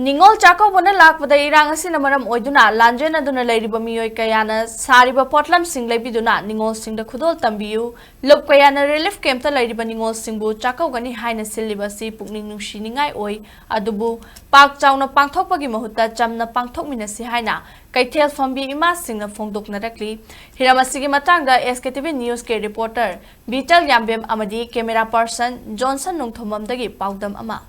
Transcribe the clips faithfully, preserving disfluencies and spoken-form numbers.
ꯅꯤꯉꯣꯜ ꯆꯥꯛꯀꯧꯕꯅ ꯂꯥꯛꯄꯗ ꯏꯔꯥꯡ ꯑꯁꯤꯅ ꯃꯔꯝ ꯑꯣꯏꯗꯨꯅ ꯂꯥꯟꯖꯦꯟꯅꯗꯨꯅ ꯂꯩꯔꯤꯕ ꯃꯤꯑꯣꯏ ꯀꯌꯥꯅ ꯁꯥꯔꯤꯕ ꯄꯣꯠꯂꯝꯁꯤꯡ ꯂꯩꯕꯤꯗꯨꯅ ꯅꯤꯉꯣꯜꯁꯤꯡꯗ ꯈꯨꯗꯣꯜ ꯇꯝꯕꯤꯌꯨ꯫ ꯂꯨꯞ ꯀꯌꯥꯅ ꯔꯤꯂꯤꯐ ꯀꯦꯝꯞꯇ ꯂꯩꯔꯤꯕ ꯅꯤꯉꯣꯜꯁꯤꯡꯕꯨ ꯆꯥꯛꯀꯧꯒꯅꯤ ꯍꯥꯏꯅ ꯁꯤꯜꯂꯤꯕ ꯑꯁꯤ ꯄꯨꯛꯅꯤꯡ ꯅꯨꯡꯁꯤꯅꯤꯡꯉꯥꯏ ꯑꯣꯏ꯫ ꯑꯗꯨꯕꯨ ꯄꯥꯛ ꯆꯥꯎꯅ ꯄꯥꯡꯊꯣꯛꯄꯒꯤ ꯃꯍꯨꯠꯇ ꯆꯝꯅ ꯄꯥꯡꯊꯣꯛꯃꯤꯟꯅꯁꯤ ꯍꯥꯏꯅ ꯀꯩꯊꯦꯜ ꯐꯝꯕꯤ ꯏꯃꯥꯁꯤꯡꯅ ꯐꯣꯡꯗꯣꯛꯅꯔꯛꯂꯤ꯫ ꯍꯤꯔꯝ ꯑꯁꯤꯒꯤ ꯃꯇꯥꯡꯗ SKTV News ꯀꯤ reporter ꯕꯤꯇꯜ ꯌꯥꯝꯕꯦꯝ ꯑꯃꯗꯤ camera person ꯖꯣꯟꯁꯟ ꯅꯣꯡꯊꯣꯝꯕꯝꯗꯒꯤ ꯄꯥꯎꯗꯝ ꯑꯃ꯫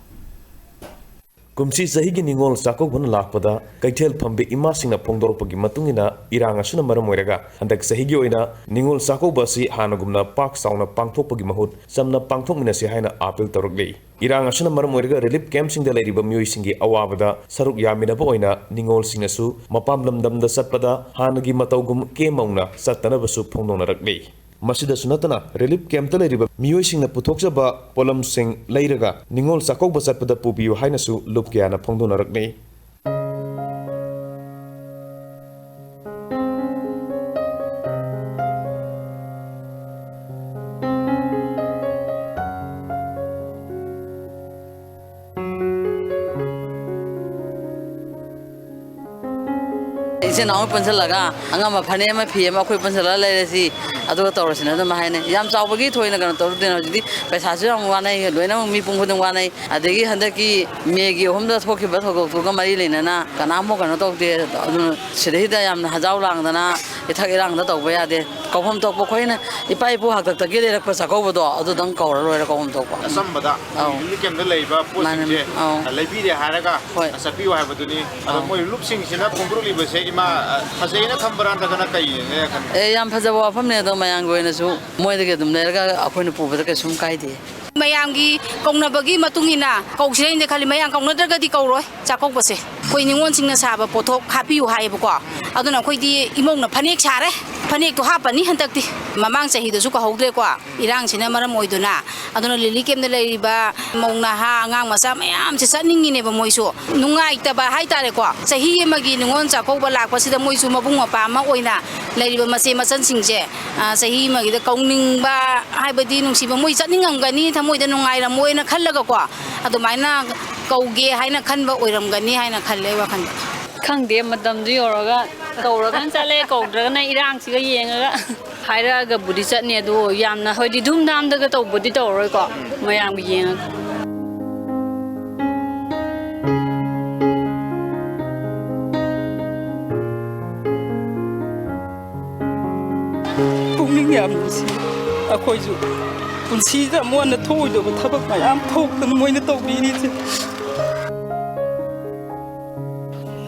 ꯀꯨꯝꯁꯤ ꯆꯍꯤꯒꯤ ꯅꯤꯉꯣꯜ ꯆꯥꯛꯀꯧꯕꯅ ꯂꯥꯛꯄꯗ ꯀꯩꯊꯦꯜ ꯐꯝꯕꯤ ꯏꯃꯥꯁꯤꯡꯅ ꯐꯣꯡꯗꯣꯔꯛꯄꯒꯤ ꯃꯇꯨꯡ ꯏꯟꯅ, ꯏꯔꯥꯡ ꯑꯁꯤꯅ ꯃꯔꯝ ꯑꯣꯏꯔꯒ ꯍꯟꯗꯛ ꯆꯍꯤꯒꯤ ꯑꯣꯏꯅ ꯅꯤꯉꯣꯜ ꯆꯥꯛꯀꯧꯕ ꯑꯁꯤ ꯍꯥꯟꯅꯒꯨꯝꯅ ꯄꯥꯛ ꯆꯥꯎꯅ ꯄꯥꯡꯊꯣꯛꯄꯒꯤ ꯃꯍꯨꯠ ꯆꯝꯅ ꯄꯥꯡꯊꯣꯛꯃꯤꯟꯅꯁꯤ ꯍꯥꯏꯅ ꯑꯥꯄꯤꯜ ꯇꯧꯔꯛꯂꯤ꯫ ꯏꯔꯥꯡ ꯑꯁꯤꯅ ꯃꯔꯝ ꯑꯣꯏꯔꯒ ꯔꯤꯂꯤꯐ ꯀꯦꯝꯞꯁꯤꯡꯗ ꯂꯩꯔꯤꯕ ꯃꯤꯑꯣꯏꯁꯤꯡꯒꯤ ꯑꯋꯥꯕꯗ ꯁꯔꯨꯛ ꯌꯥꯃꯤꯟꯅꯕ ꯑꯣꯏꯅ ꯅꯤꯉꯣꯜꯁꯤꯡꯅꯁꯨ ꯃꯄꯥꯟ ꯂꯝꯗꯝꯗ ꯆꯠꯄꯗ ꯍꯥꯟꯅꯒꯤ ꯃꯇꯧꯒꯨꯝ ꯀꯦꯝ ꯃꯧꯅ ꯆꯠꯇꯅꯕꯁꯨ ꯐꯣꯡꯗꯣꯛꯅꯔꯛꯂꯤ꯫ ꯃꯁꯤꯗꯁꯨ ꯅꯠꯇꯅ, ꯔꯤꯂꯤꯐ ꯀꯦꯝꯞꯇ ꯂꯩꯔꯤꯕ ꯃꯤꯑꯣꯏꯁꯤꯡꯅ ꯄꯨꯊꯣꯛꯆꯕ ꯄꯣꯠꯂꯝꯁꯤꯡ ꯂꯩꯔꯒ ꯅꯤꯉꯣꯜ ꯆꯥꯛꯀꯧꯕ ꯆꯠꯄꯗ ꯄꯨꯕꯤꯌꯨ ꯍꯥꯏꯅꯁꯨ ꯂꯨꯞ ꯀꯌꯥꯅ ꯐꯣꯡꯗꯣꯛꯅꯔꯛꯂꯤ꯫ ꯏꯆꯤꯟ ꯏꯅꯥꯎ ꯄꯨꯟꯁꯤꯜꯂꯒ ꯑꯉꯝꯕ ꯐꯅꯦꯛ ꯑꯃ, ꯐꯤ ꯑꯃ ꯑꯩꯈꯣꯏ ꯄꯨꯟꯁꯤꯜꯂꯒ ꯂꯩꯔꯁꯤ, ꯑꯗꯨꯒ ꯇꯧꯔꯁꯤꯅ ꯑꯗꯨꯝ ꯍꯥꯏꯅꯩ꯫ ꯌꯥꯝ ꯆꯥꯎꯕꯒꯤ ꯊꯣꯏꯅ ꯀꯩꯅꯣ ꯇꯧꯔꯨꯗꯦꯅ꯫ ꯍꯧꯖꯤꯛꯇꯤ ꯄꯩꯁꯥꯁꯨ ꯌꯥꯝ ꯋꯥꯅꯩ, ꯂꯣꯏꯅꯃꯛ ꯃꯤꯄꯨꯝ ꯈꯨꯗꯤꯡ ꯋꯥꯅꯩ꯫ ꯑꯗꯒꯤ ꯍꯟꯗꯛꯀꯤ ꯃꯦꯒꯤ ꯑꯍꯨꯝꯗ ꯊꯣꯛꯈꯤꯕ ꯊꯧꯗꯣꯛꯇꯨꯒ ꯃꯔꯤ ꯂꯩꯅꯅ ꯀꯅꯥꯝꯐꯥꯎ ꯀꯩꯅꯣ ꯇꯧꯗꯦ꯫ ꯑꯗꯨꯅ ꯁꯤꯗꯩꯗ ꯌꯥꯝꯅ ꯍꯖꯥꯎ ꯂꯥꯡꯗꯅ ꯏꯊꯛ ꯏꯔꯥꯡꯗ ꯇꯧꯕ ꯌꯥꯗꯦ꯫ ꯀꯧꯐꯝ ꯊꯣꯛꯄ ꯑꯩꯈꯣꯏꯅ ꯏꯄꯥ ꯏꯄꯨ ꯍꯥꯛꯇꯛꯇꯒꯤ ꯂꯩꯔꯛꯄ ꯆꯥꯛꯀꯧꯕꯗꯣ ꯑꯗꯨꯗꯪ ꯀꯧꯔ ꯂꯣꯏꯔꯦ, ꯀꯧꯐꯝ ꯊꯣꯛꯄ꯫ ꯑꯆꯝꯕꯗ ꯑꯧ꯫ ꯌꯨꯝꯒꯤ ꯀꯦꯝꯗ ꯂꯩꯕ ꯃꯥꯅꯦ꯫ ꯄꯣꯠꯁꯤꯡꯁꯦ ꯑꯧ꯫ ꯂꯩꯕꯤꯔꯦ ꯍꯥꯏꯔꯒ ꯍꯣꯏ꯫ ꯆꯠꯄꯤꯌꯨ ꯍꯥꯏꯕꯗꯨꯅꯤ꯫ ꯑꯗꯣ ꯑꯧ꯫ ꯃꯣꯏ ꯂꯨꯞꯁꯤꯡꯁꯤꯅ ꯐꯣꯡꯗꯣꯔꯛꯂꯤꯕꯁꯦ, ꯏꯃꯥ, ꯑ, ꯐꯖꯩꯅ ꯈꯟꯕ꯭ꯔꯥ ꯅꯠꯇ꯭ꯔꯒꯅ ꯀꯩꯅꯦ ꯈꯟꯕ? ꯑꯦ, ꯌꯥꯝ ꯐꯖꯕ ꯋꯥꯐꯝꯅꯦ꯫ ꯑꯗꯣ ꯃꯌꯥꯝꯒꯤ ꯑꯣꯏꯅꯁꯨ ꯃꯣꯏꯗꯒꯤ ꯑꯗꯨꯝ ꯂꯩꯔꯒ ꯑꯩꯈꯣꯏꯅ ꯄꯨꯕꯗ ꯀꯩꯁꯨꯝ ꯀꯥꯏꯗꯦ꯫ ꯃꯌꯥꯝꯒꯤ ꯀꯧꯅꯕꯒꯤ ꯃꯇꯨꯡ ꯏꯟꯅ ꯀꯧꯁꯤꯔ ꯍꯥꯏꯅ ꯈꯜꯂꯤ꯫ ꯃꯌꯥꯝ ꯀꯧꯅꯗ꯭ꯔꯒꯗꯤ ꯀꯧꯔꯣꯏ꯫ ꯆꯥꯛꯀꯧꯕꯁꯦ ꯑꯩꯈꯣꯏ ꯅꯤꯉꯣꯜꯁꯤꯡꯅ ꯁꯥꯕ ꯄꯣꯠꯊꯣꯛ ꯍꯥꯞꯄꯤꯌꯨ ꯍꯥꯏꯌꯦꯕꯀꯣ꯫ ꯑꯗꯨꯅ ꯑꯩꯈꯣꯏꯗꯤ ꯏꯃꯧꯅ ꯐꯅꯦꯛ ꯁꯥꯔꯦ, ꯐꯅꯦꯛꯇꯣ ꯍꯥꯞꯄꯅꯤ ꯍꯟꯗꯛꯇꯤ꯫ ꯃꯃꯥꯡ ꯆꯍꯤꯗꯁꯨ ꯀꯧꯍꯧꯗ꯭ꯔꯦꯀꯣ, ꯏꯔꯥꯡꯁꯤꯅ ꯃꯔꯝ ꯑꯣꯏꯗꯨꯅ꯫ ꯑꯗꯨꯅ ꯂꯤꯂꯤ ꯀꯦꯝꯗ ꯂꯩꯔꯤꯕ ꯃꯧ ꯅꯍꯥ, ꯑꯉꯥꯡ ꯃꯆꯥ ꯃꯌꯥꯝꯁꯦ ꯆꯠꯅꯤꯡꯉꯤꯅꯦꯕ ꯃꯣꯏꯁꯨ꯫ ꯅꯨꯡꯉꯥꯏꯇꯕ ꯍꯥꯏꯇꯥꯔꯦꯀꯣ, ꯆꯍꯤ ꯑꯃꯒꯤ ꯅꯤꯉꯣꯜ ꯆꯥꯛꯀꯧꯕ ꯂꯥꯛꯄꯁꯤꯗ ꯃꯣꯏꯁꯨ ꯃꯕꯨꯡ ꯃꯧꯄ꯭ꯋꯥ ꯑꯃ ꯑꯣꯏꯅ ꯂꯩꯔꯤꯕ ꯃꯆꯦ ꯃꯆꯟꯁꯤꯡꯁꯦ, ꯑ, ꯆꯍꯤ ꯑꯃꯒꯤꯗ ꯀꯧꯅꯤꯡꯕ ꯍꯥꯏꯕꯗꯤ ꯅꯨꯡꯁꯤꯕ, ꯃꯣꯏ ꯆꯠꯅꯤꯡꯉꯝꯒꯅꯤ, ꯊꯃꯣꯏꯗ ꯅꯨꯡꯉꯥꯏꯔꯝꯃꯣꯏꯅ ꯈꯜꯂꯒꯀꯣ, ꯑꯗꯨꯃꯥꯏꯅ ꯀꯧꯒꯦ ꯍꯥꯏꯅ ꯈꯟꯕ ꯑꯣꯏꯔꯝꯒꯅꯤ ꯍꯥꯏꯅ ꯈꯜꯂꯦ ꯑꯩ ꯋꯥꯈꯜꯗ꯫ ꯈꯪꯗꯦ, ꯃꯇꯝꯗꯨ ꯌꯧꯔꯒ ꯀꯧꯔꯒꯅ ꯆꯠꯂꯦ, ꯀꯧꯗ꯭ꯔꯒꯅ ꯏꯔꯥꯡꯁꯤꯒ ꯌꯦꯡꯉꯒ ꯍꯥꯏꯔꯛꯑꯒꯕꯨꯗꯤ ꯆꯠꯅꯤ꯫ ꯑꯗꯨ ꯌꯥꯝꯅ ꯍꯥꯏꯗꯤ ꯙꯨꯝꯙꯥꯝꯗꯒ ꯇꯧꯕꯗꯤ ꯇꯧꯔꯔꯣꯏꯀꯣ, ꯃꯌꯥꯝꯒꯤ ꯌꯦꯡꯉꯒ꯫ ꯄꯨꯛꯅꯤꯡ ꯌꯥꯝ ꯅꯨꯡꯁꯤ꯫ ꯑꯩꯈꯣꯏꯁꯨ ꯄꯨꯟꯁꯤꯗ ꯑꯃꯨꯛ ꯍꯟꯅ ꯊꯣꯛꯑꯣꯏꯗꯕ ꯊꯕꯛ ꯃꯌꯥꯝ ꯊꯣꯛꯇꯅ ꯃꯣꯏꯅ ꯇꯧꯕꯤꯔꯤꯁꯦ꯫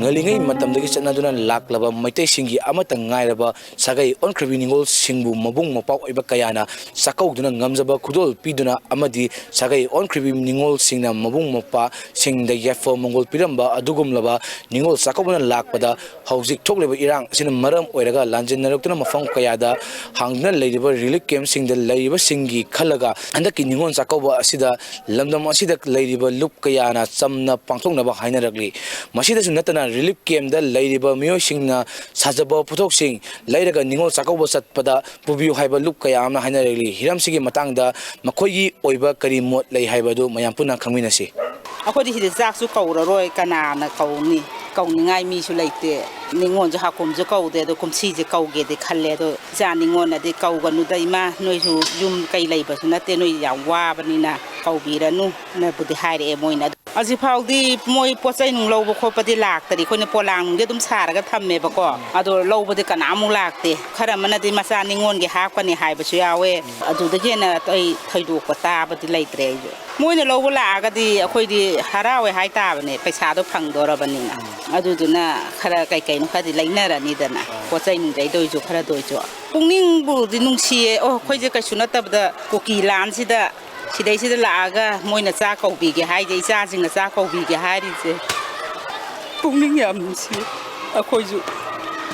ꯉꯜꯂꯤꯉꯩ ꯃꯇꯝꯗꯒꯤ ꯆꯠꯅꯗꯨꯅ ꯂꯥꯛꯂꯕ ꯃꯩꯇꯩꯁꯤꯡꯒꯤ ꯑꯃꯠꯇ ꯉꯥꯏꯔꯕ ꯁꯥꯒꯩ ꯑꯣꯟꯈ꯭ꯔꯕꯤ ꯅꯤꯉꯣꯜꯁꯤꯡꯕꯨ ꯃꯕꯨꯡ ꯃꯧꯄ꯭ꯋꯥ ꯑꯣꯏꯕ ꯀꯌꯥꯅ ꯆꯥꯛꯀꯧꯗꯨꯅ ꯉꯝꯖꯕ ꯈꯨꯗꯣꯜ ꯄꯤꯗꯨꯅ ꯑꯃꯗꯤ ꯁꯥꯒꯩ ꯑꯣꯟꯈ꯭ꯔꯕꯤ ꯅꯤꯉꯣꯜꯁꯤꯡꯅ ꯃꯕꯨꯡ ꯃꯧꯄ꯭ꯋꯥꯁꯤꯡꯗ ꯌꯥꯏꯐ ꯃꯪꯒꯣꯜ ꯄꯤꯔꯝꯕ ꯑꯗꯨꯒꯨꯝꯂꯕ ꯅꯤꯉꯣꯜ ꯆꯥꯛꯀꯧꯕꯅ ꯂꯥꯛꯄꯗ ꯍꯧꯖꯤꯛ ꯊꯣꯛꯂꯤꯕ ꯏꯔꯥꯡ ꯑꯁꯤꯅ ꯃꯔꯝ ꯑꯣꯏꯔꯒ ꯂꯥꯟꯖꯦꯟꯅꯔꯛꯇꯨꯅ ꯃꯐꯝ ꯀꯌꯥꯗ ꯍꯥꯡꯗꯨꯅ ꯂꯩꯔꯤꯕ relief camp ꯁꯤꯡꯗ ꯂꯩꯔꯤꯕꯁꯤꯡꯒꯤ ꯈꯜꯂꯒ ꯍꯟꯗꯛꯀꯤ ꯅꯤꯉꯣꯜ ꯆꯥꯛꯀꯧꯕ ꯑꯁꯤꯗ ꯂꯝꯗꯝ ꯑꯁꯤꯗ ꯂꯩꯔꯤꯕ ꯂꯨꯞ ꯀꯌꯥꯅ ꯆꯝꯅ ꯄꯥꯡꯊꯣꯛꯅꯕ ꯍꯥꯏꯅꯔꯛꯂꯤ꯫ ꯃꯁꯤꯗꯁꯨ ꯅꯠꯇꯅ relief camp ꯇ ꯂꯩꯔꯤꯕ ꯃꯤꯑꯣꯏꯁꯤꯡꯅ ꯁꯥꯖꯕ ꯄꯣꯠꯊꯣꯛꯁꯤꯡ ꯂꯩꯔꯒ ꯅꯤꯉꯣꯜ ꯆꯥꯛꯀꯧꯕ ꯆꯠꯄꯗ ꯄꯨꯕꯤꯌꯨ ꯍꯥꯏꯕ ꯂꯨꯞ ꯀꯌꯥ ꯑꯃꯅ ꯍꯥꯏꯅꯔꯛꯂꯤ꯫ ꯍꯤꯔꯝꯁꯤꯒꯤ ꯃꯇꯥꯡꯗ ꯃꯈꯣꯏꯒꯤ ꯑꯣꯏꯕ ꯀꯔꯤ ꯃꯣꯠ ꯂꯩ ꯍꯥꯏꯕꯗꯨ ꯃꯌꯥꯝ ꯄꯨꯟꯅ ꯈꯪꯃꯤꯟꯅꯁꯤ꯫ ꯑꯩꯈꯣꯏꯗꯤ ꯁꯤꯗ ꯆꯥꯛꯁꯨ ꯀꯧꯔꯔꯣꯏ, ꯀꯅꯥꯅ ꯀꯧꯅꯤ? ꯀꯧꯅꯤꯡꯉꯥꯏ ꯃꯤꯁꯨ ꯂꯩꯇꯦ꯫ ꯅꯤꯉꯣꯜꯁꯨ ꯍꯥꯀꯨꯝꯁꯨ ꯀꯧꯗꯦ, ꯑꯗꯣ ꯀꯨꯝꯁꯤꯁꯦ ꯀꯧꯒꯦꯗꯤ ꯈꯜꯂꯦ꯫ ꯑꯗꯣ ꯏꯆꯥ ꯅꯤꯉꯣꯜꯅꯗꯤ "ꯀꯧꯒꯅꯨꯗ ꯏꯃꯥ, ꯅꯣꯏꯁꯨ ꯌꯨꯝ ꯀꯩ ꯂꯩꯕꯁꯨ ꯅꯠꯇꯦ, ꯅꯣꯏ ꯌꯥꯝ ꯋꯥꯕꯅꯤꯅ ꯀꯧꯕꯤꯔꯅꯨꯅꯕꯨꯗꯤ" ꯍꯥꯏꯔꯛꯑꯦ ꯃꯣꯏꯅ꯫ ꯑꯗꯣ ꯍꯧꯖꯤꯛ ꯐꯥꯎꯗꯤ ꯃꯣꯏ ꯄꯣꯠ ꯆꯩ ꯅꯨꯡ ꯂꯧꯕ ꯈꯣꯠꯄꯗꯤ ꯂꯥꯛꯇꯔꯤ꯫ ꯑꯩꯈꯣꯏꯅ ꯄꯣꯂꯥꯡ ꯅꯨꯡꯗꯤ ꯑꯗꯨꯝ ꯁꯥꯔꯒ ꯊꯝꯃꯦꯕꯀꯣ, ꯑꯗꯣ ꯂꯧꯕꯗꯤ ꯀꯅꯥꯃꯨꯛ ꯂꯥꯛꯇꯦ꯫ ꯈꯔ ꯑꯃꯅꯗꯤ ꯃꯆꯥ ꯅꯤꯉꯣꯜꯒꯤ ꯍꯥꯞꯀꯅꯤ ꯍꯥꯏꯕꯁꯨ ꯌꯥꯎꯋꯦ꯫ ꯑꯗꯨꯗꯒꯤ ꯍꯦꯟꯅ ꯑꯇꯩ ꯊꯣꯏꯗꯣꯛꯄ ꯇꯥꯕꯗꯤ ꯂꯩꯇ꯭ꯔꯦ ꯑꯩꯁꯨ꯫ ꯃꯣꯏꯅ ꯂꯧꯕ ꯂꯥꯛꯑꯒꯗꯤ ꯑꯩꯈꯣꯏꯗꯤ ꯍꯔꯥꯎꯋꯦ ꯍꯥꯏꯇꯥꯕꯅꯦ, ꯄꯩꯁꯥꯗꯣ ꯐꯪꯗꯣꯔꯕꯅꯤꯅ꯫ ꯑꯗꯨꯗꯨꯅ ꯈꯔ ꯀꯩ ꯀꯩꯅꯣ ꯈꯔꯗꯤ ꯂꯩꯅꯔꯅꯤꯗꯅ, ꯄꯣꯠ ꯆꯩ ꯅꯨꯡꯆꯩꯗ ꯑꯣꯏꯁꯨ ꯈꯔꯗ ꯑꯣꯏꯁꯨ꯫ ꯄꯨꯛꯅꯤꯡꯕꯨꯗꯤ ꯅꯨꯡꯁꯤꯌꯦ꯫ ꯑꯣ, ꯑꯩꯈꯣꯏꯁꯦ ꯀꯩꯁꯨ ꯅꯠꯇꯕꯗ ꯀꯨꯀꯤ ꯂꯥꯟꯁꯤꯗ ꯁꯤꯗꯩꯁꯤꯗ ꯂꯥꯛꯑꯒ ꯃꯣꯏꯅ ꯆꯥꯛ ꯀꯧꯕꯤꯒꯦ ꯍꯥꯏꯁꯦ, ꯏꯆꯥꯁꯤꯡꯅ ꯆꯥꯛ ꯀꯧꯕꯤꯒꯦ ꯍꯥꯏꯔꯤꯁꯦ꯫ ꯄꯨꯛꯅꯤꯡ ꯌꯥꯝ ꯅꯨꯡꯁꯤ꯫ ꯑꯩꯈꯣꯏꯁꯨ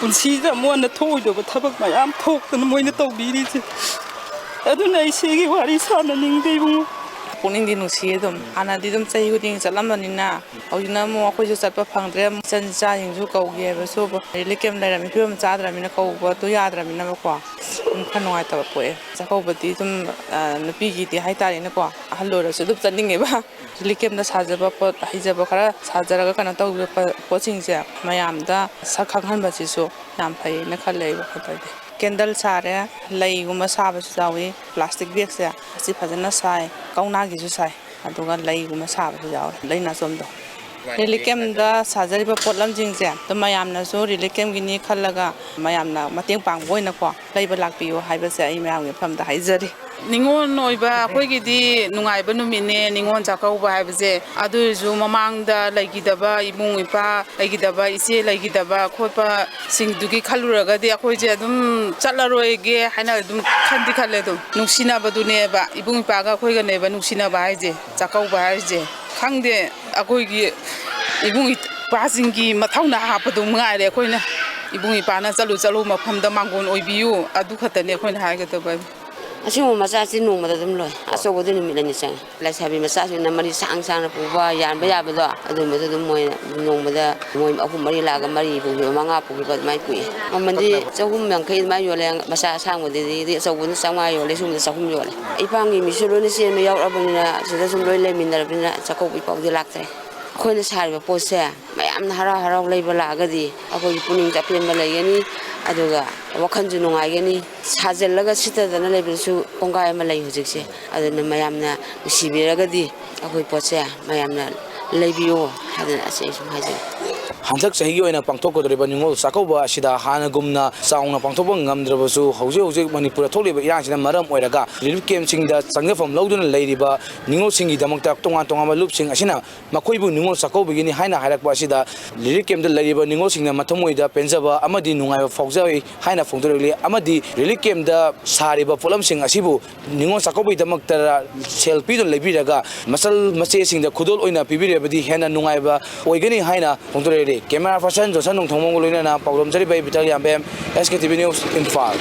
ꯄꯨꯟꯁꯤꯗ ꯑꯃꯨꯛ ꯍꯟꯅ ꯊꯣꯛꯑꯣꯏꯗꯕ ꯊꯕꯛ ꯃꯌꯥꯝ ꯊꯣꯛꯇꯅ ꯃꯣꯏꯅ ꯇꯧꯕꯤꯔꯤꯁꯦ꯫ ꯑꯗꯨꯅ ꯑꯩ ꯁꯤꯒꯤ ꯋꯥꯔꯤ ꯁꯥꯟꯅꯅꯤꯡꯗꯦ ꯏꯕꯨꯡꯉꯣ꯫ ꯄꯨꯛꯅꯤꯡꯗꯤ ꯅꯨꯡꯁꯤꯌꯦ ꯑꯗꯨꯝ꯫ ꯍꯥꯟꯅꯗꯤ ꯑꯗꯨꯝ ꯆꯍꯤ ꯈꯨꯗꯤꯡꯒꯤ ꯆꯠꯂꯝꯕꯅꯤꯅ, ꯍꯧꯖꯤꯛꯅ ꯑꯃꯨꯛ ꯑꯩꯈꯣꯏꯁꯨ ꯆꯠꯄ ꯐꯪꯗ꯭ꯔꯦ꯫ ꯏꯆꯟ ꯏꯆꯥꯁꯤꯡꯁꯨ ꯀꯧꯒꯦ ꯍꯥꯏꯕꯁꯨ ꯔꯤꯂꯤꯐ ꯀꯦꯝꯞ ꯂꯩꯔꯝꯃꯤ ꯐꯤꯕꯝ ꯆꯥꯗ꯭ꯔꯕꯅꯤꯅ ꯀꯧꯕꯗꯣ ꯌꯥꯗ꯭ꯔꯕꯅꯤꯅꯀꯣ, ꯑꯗꯨꯝ ꯈꯔ ꯅꯨꯡꯉꯥꯏꯇꯕ ꯄꯣꯛꯑꯦ꯫ ꯆꯥꯛꯀꯧꯕꯗꯤ ꯑꯗꯨꯝ, ꯑ, ꯅꯨꯄꯤꯒꯤꯗꯤ ꯍꯥꯏꯇꯥꯔꯦꯅꯦꯀꯣ, ꯑꯍꯜ ꯑꯣꯏꯔꯁꯨ ꯑꯗꯨꯝ ꯆꯠꯅꯤꯡꯉꯦꯕ꯫ ꯔꯤꯂꯤꯐ ꯀꯦꯝꯞꯇ ꯁꯥꯖꯕ ꯄꯣꯠ, ꯍꯩꯖꯕ ꯈꯔ ꯁꯥꯖꯔꯒ ꯀꯩꯅꯣ ꯇꯧꯈꯤꯕ ꯄ-, ꯄꯣꯠꯁꯤꯡꯁꯦ ꯃꯌꯥꯝꯗ ꯁꯛ ꯈꯪꯍꯟꯕꯁꯤꯁꯨ ꯌꯥꯝ ꯐꯩꯌꯦꯅ ꯈꯜꯂꯦ ꯑꯩ ꯋꯥꯈꯜꯗꯗꯤ꯫ ꯀꯦꯟꯗꯜ ꯁꯥꯔꯦ, ꯂꯩꯒꯨꯝꯕ ꯁꯥꯕꯁꯨ ꯌꯥꯎꯏ, ꯄ꯭ꯂꯥꯁꯇꯤꯛ ꯕꯦꯒꯁꯦ ꯑꯁꯤ ꯐꯖꯅ ꯁꯥꯏ, ꯀꯧꯅꯥꯒꯤꯁꯨ ꯁꯥꯏ, ꯑꯗꯨꯒ ꯂꯩꯒꯨꯝꯕ ꯁꯥꯕꯁꯨ ꯌꯥꯎꯏ, ꯂꯩ ꯅꯥꯆꯣꯝꯗꯣ꯫ ꯔꯤꯂꯤꯐ ꯀꯦꯝꯞꯇ ꯁꯥꯖꯔꯤꯕ ꯄꯣꯠꯂꯝꯁꯤꯡꯁꯦ ꯑꯗꯨꯝ ꯃꯌꯥꯝꯅꯁꯨ ꯔꯤꯂꯤꯐ ꯀꯦꯝꯞꯀꯤꯅꯤ ꯈꯜꯂꯒ ꯃꯌꯥꯝꯅ ꯃꯇꯦꯡ ꯄꯥꯡꯕ ꯑꯣꯏꯅꯀꯣ, ꯂꯩꯕ ꯂꯥꯛꯄꯤꯌꯨ ꯍꯥꯏꯕꯁꯦ ꯑꯩ ꯃꯌꯥꯝꯒꯤ ꯃꯐꯝꯗ ꯍꯥꯏꯖꯔꯤ꯫ ꯅꯤꯉꯣꯜ ꯑꯣꯏꯕ ꯑꯩꯈꯣꯏꯒꯤꯗꯤ ꯅꯨꯡꯉꯥꯏꯕ ꯅꯨꯃꯤꯠꯅꯦ ꯅꯤꯉꯣꯜ ꯆꯥꯛꯀꯧꯕ ꯍꯥꯏꯕꯁꯦ꯫ ꯑꯗꯨ ꯑꯣꯏꯔꯁꯨ ꯃꯃꯥꯡꯗ ꯂꯩꯈꯤꯗꯕ ꯏꯕꯨꯡ ꯏꯄ꯭ꯋꯥ ꯂꯩꯈꯤꯗꯕ, ꯏꯆꯦ ꯂꯩꯈꯤꯗꯕ ꯈꯣꯠꯄꯁꯤꯡꯗꯨꯒꯤ ꯈꯜꯂꯨꯔꯒꯗꯤ ꯑꯩꯈꯣꯏꯁꯦ ꯑꯗꯨꯝ ꯆꯠꯂꯔꯣꯏꯒꯦ ꯍꯥꯏꯅ ꯑꯗꯨꯝ ꯈꯟꯗꯤ ꯈꯜꯂꯦ꯫ ꯑꯗꯨꯝ ꯅꯨꯡꯁꯤꯅꯕꯗꯨꯅꯦꯕ, ꯏꯕꯨꯡ ꯏꯄ꯭ꯋꯥꯒ ꯑꯩꯈꯣꯏꯒꯅꯦꯕ ꯅꯨꯡꯁꯤꯅꯕ ꯍꯥꯏꯁꯦ, ꯆꯥꯛꯀꯧꯕ ꯍꯥꯏꯁꯦ꯫ ꯈꯪꯗꯦ, ꯑꯩꯈꯣꯏꯒꯤ ꯏꯕꯨꯡ ꯏꯄ꯭ꯋꯥꯁꯤꯡꯒꯤ ꯃꯊꯧꯅꯥ ꯍꯥꯞꯄꯗꯨ ꯃꯉꯥꯏꯔꯦ꯫ ꯑꯩꯈꯣꯏꯅ ꯏꯕꯨꯡ ꯏꯄ꯭ꯋꯥꯅ ꯆꯠꯂꯨ ꯆꯠꯂꯨ ꯃꯐꯝꯗ ꯃꯥꯡꯒꯣꯟ ꯑꯣꯏꯕꯤꯌꯨ, ꯑꯗꯨ ꯈꯛꯇꯅꯦ ꯑꯩꯈꯣꯏꯅ ꯍꯥꯏꯒꯗꯕ꯫ ꯑꯁꯤꯒꯨꯝꯕ ꯃꯆꯥꯁꯤ ꯅꯣꯡꯃꯗ ꯑꯗꯨꯝ ꯂꯣꯏ꯫ ꯑꯆꯧꯕꯗꯤ ꯅꯨꯃꯤꯠ ꯑꯅꯤ ꯆꯪꯉꯤ꯫ ꯂꯩꯁꯥꯕꯤ ꯃꯆꯥꯁꯤꯡꯅ ꯃꯔꯤ ꯁꯥꯡ ꯁꯥꯡꯅ ꯄꯨꯕ, ꯌꯥꯟꯕ ꯌꯥꯕꯗꯣ, ꯑꯗꯨꯝꯕꯗꯣ ꯑꯗꯨꯝ ꯃꯣꯏꯅ ꯅꯣꯡꯃꯗ ꯃꯣꯏ ꯑꯍꯨꯝ ꯃꯔꯤ ꯂꯥꯛꯑꯒ ꯃꯔꯤ ꯄꯨꯈꯤꯕ, ꯃꯉꯥ ꯄꯨꯈꯤꯕ ꯑꯗꯨꯃꯥꯏꯅ ꯄꯨꯏ꯫ ꯃꯃꯟꯗꯤ ꯆꯍꯨꯝ ꯌꯥꯡꯈꯩ ꯑꯗꯨꯃꯥꯏꯅ ꯌꯣꯜꯂꯦ꯫ ꯃꯆꯥ ꯑꯁꯥꯡꯕꯗꯨꯗꯤ ꯑꯆꯧꯕꯗꯨꯅ ꯆꯥꯝꯃꯉꯥ ꯌꯣꯜꯂꯦ, ꯁꯨꯝꯕꯗ ꯆꯍꯨꯝ ꯌꯣꯜꯂꯦ꯫ ꯏꯄꯥꯝꯒꯤ ꯃꯤꯁꯨ ꯂꯣꯏꯅ ꯆꯦꯟꯕ ꯌꯥꯎꯔꯛꯑꯕꯅꯤꯅ ꯁꯤꯗ ꯁꯨꯝ ꯂꯣꯏ ꯂꯩꯃꯤꯟꯅꯔꯕꯅꯤꯅ ꯆꯥꯛꯀꯧꯕ ꯏꯄꯥꯎꯗꯤ ꯂꯥꯛꯇ꯭ꯔꯦ꯫ ꯑꯩꯈꯣꯏꯅ ꯁꯥꯔꯤꯕ ꯄꯣꯠꯁꯦ ꯃꯌꯥꯝꯅ ꯍꯔꯥꯎ ꯍꯔꯥꯎ ꯂꯩꯕ ꯂꯥꯛꯑꯒꯗꯤ ꯑꯩꯈꯣꯏꯒꯤ ꯄꯨꯛꯅꯤꯡꯁꯨ ꯑꯄꯦꯟꯕ ꯂꯩꯒꯅꯤ, ꯑꯗꯨꯒ ꯋꯥꯈꯜꯁꯨ ꯅꯨꯡꯉꯥꯏꯒꯅꯤ꯫ ꯁꯥꯖꯤꯜꯂꯒ ꯁꯤꯠꯇꯗꯅ ꯂꯩꯕꯗꯨꯁꯨ ꯀꯣꯡꯒꯥꯏ ꯑꯃ ꯂꯩ ꯍꯧꯖꯤꯛꯁꯦ꯫ ꯑꯗꯨꯅ ꯃꯌꯥꯝꯅ ꯅꯨꯡꯁꯤꯕꯤꯔꯒꯗꯤ ꯑꯩꯈꯣꯏ ꯄꯣꯠꯁꯦ ꯃꯌꯥꯝꯅ ꯂꯩꯕꯤꯌꯨ ꯍꯥꯏꯗꯅ ꯑꯁꯤ ꯑꯩ ꯁꯨꯝ ꯍꯥꯏꯖꯒꯦ꯫ ꯍꯟꯗꯛ ꯆꯍꯤꯒꯤ ꯑꯣꯏꯅ ꯄꯥꯡꯊꯣꯛꯀꯗꯧꯔꯤꯕ ꯅꯤꯉꯣꯜ ꯆꯥꯛꯀꯧꯕ ꯑꯁꯤꯗ ꯍꯥꯟꯅꯒꯨꯝꯅ ꯆꯥꯎꯅ ꯄꯥꯡꯊꯣꯛꯄ ꯉꯝꯗ꯭ꯔꯕꯁꯨ, ꯍꯧꯖꯤꯛ ꯍꯧꯖꯤꯛ ꯃꯅꯤꯄꯨꯔꯗ ꯊꯣꯛꯂꯤꯕ ꯏꯔꯥꯡꯁꯤꯅ ꯃꯔꯝ ꯑꯣꯏꯔꯒ ꯔꯤꯂꯤꯐ ꯀꯦꯝꯞꯁꯤꯡꯗ ꯆꯪꯖꯐꯝ ꯂꯧꯗꯨꯅ ꯂꯩꯔꯤꯕ ꯅꯤꯉꯣꯜꯁꯤꯡꯒꯤꯗꯃꯛꯇ ꯇꯣꯉꯥꯟ ꯇꯣꯉꯥꯟꯕ ꯂꯨꯞꯁꯤꯡ ꯑꯁꯤꯅ ꯃꯈꯣꯏꯕꯨ ꯅꯤꯉꯣꯜ ꯆꯥꯛꯀꯧꯕꯒꯤꯅꯤ ꯍꯥꯏꯅ ꯍꯥꯏꯔꯛꯄ ꯑꯁꯤꯗ ꯔꯤꯂꯤꯐ ꯀꯦꯝꯞꯇ ꯂꯩꯔꯤꯕ ꯅꯤꯉꯣꯜꯁꯤꯡꯅ ꯃꯊꯃꯣꯏꯗ ꯄꯦꯟꯖꯕ ꯑꯃꯗꯤ ꯅꯨꯡꯉꯥꯏꯕ ꯐꯥꯎꯖꯩ ꯍꯥꯏꯅ ꯐꯣꯡꯗꯣꯔꯛꯂꯤ꯫ ꯑꯃꯗꯤ ꯔꯤꯂꯤꯐ ꯀꯦꯝꯞꯇ ꯁꯥꯔꯤꯕ ꯄꯣꯠꯂꯝꯁꯤꯡ ꯑꯁꯤꯕꯨ ꯅꯤꯉꯣꯜ ꯆꯥꯛꯀꯧꯕꯒꯤꯗꯃꯛꯇ ꯁꯦꯜ ꯄꯤꯗꯨꯅ ꯂꯩꯕꯤꯔꯒ ꯃꯆꯜ ꯃꯆꯦꯁꯤꯡꯗ ꯈꯨꯗꯣꯜ ꯑꯣꯏꯅ ꯄꯤꯕꯤꯔꯕꯗꯤ ꯍꯦꯟꯅ ꯅꯨꯡꯉꯥꯏꯕ ꯑꯣꯏꯒꯅꯤ ꯍꯥꯏꯅ ꯐꯣꯡꯗꯣꯔꯛꯂꯤ꯫ ꯀꯦꯃꯦꯔꯥ ꯄꯔꯁꯟ ꯖꯣꯟꯁꯟ ꯅꯣꯡꯊꯣꯡꯕꯝꯒ ꯂꯣꯏꯅꯅ ꯄꯥꯎꯗꯝꯖꯔꯤꯕ ꯑꯩ ꯕꯤꯇꯜ ꯌꯥꯝꯕꯦꯝ, ꯑꯦꯁ ꯀꯦ ꯇꯤ ꯚꯤ ꯅ꯭ꯌꯨꯁ, ꯏꯝꯐꯥꯜ꯫